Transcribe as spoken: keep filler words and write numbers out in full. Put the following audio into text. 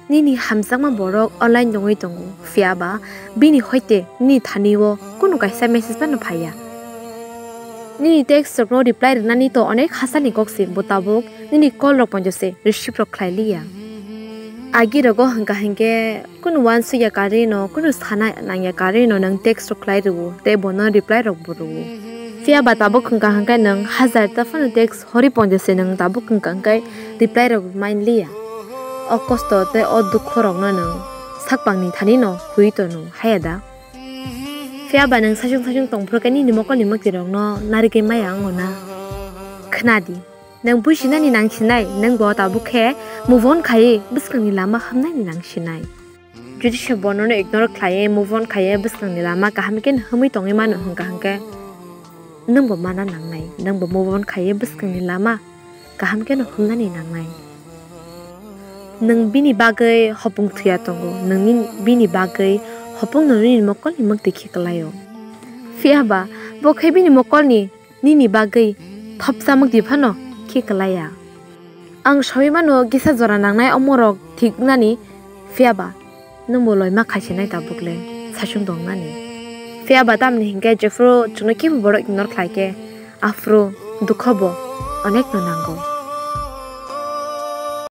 Nini hamjakma borok online tongwi tongo, phiya ba bini hoite nini thani-o kunu kaisa message phano phaiya. Nini text rokno reply rwnani to onek hachani kok se, bo tabuk nini call rok poito se receive rok khlai liya. Agi rogo hwnkha hinkhe kunu uansukya karwi no, kunu sana nangya karwi no nwng text rok khlai rwo tei bono reply rok bo rwo. Phiya ba tabuk hwnkha hinkhe nwng hajar ta phano text horwi poito se nwng tabuk hwnkha hinkhe reply rok man liya. O kosto tei o dukhu rokno nwng sakbangni thani no hui tono, haya da? Phiya ba nwng saichung saichung tong phuru khe nini mokolni mwktwi rokno narigwi maya wngo na? Khna di, nwng buisinani nang sinai, nwng bo tabuk khe move on khaiwi bwskangni lama hamnani nang sinai. Jodi se bonono ignore khlaiwi move on khaiwi bwskangni lama kaham khe no himwi tongwi mano hwnkha hinkhe, nwng bo mana nangnai, nwng bo move on khaiwi bwskangni lama kaham khe no humnani nangnai. Nwng bini bagwi hopung thuya tongo, nwng nin-, bini bagwi hopung no nini mokolni mwktwi khe kwlaio. Phiya ba bo khe bini mokolni nini bagwi thopsa mwktwi phano khe kwlaiya. Ang saui mano kisa jora nangnai omorok thik wngnani, phiya ba nwng bo loima khaisinai tabuk le saichung tongnani. Phiya ba tamni hinkhe jephuru chwngno kebo borok ignore khlai khe, aphuru dukho bo onek no nango.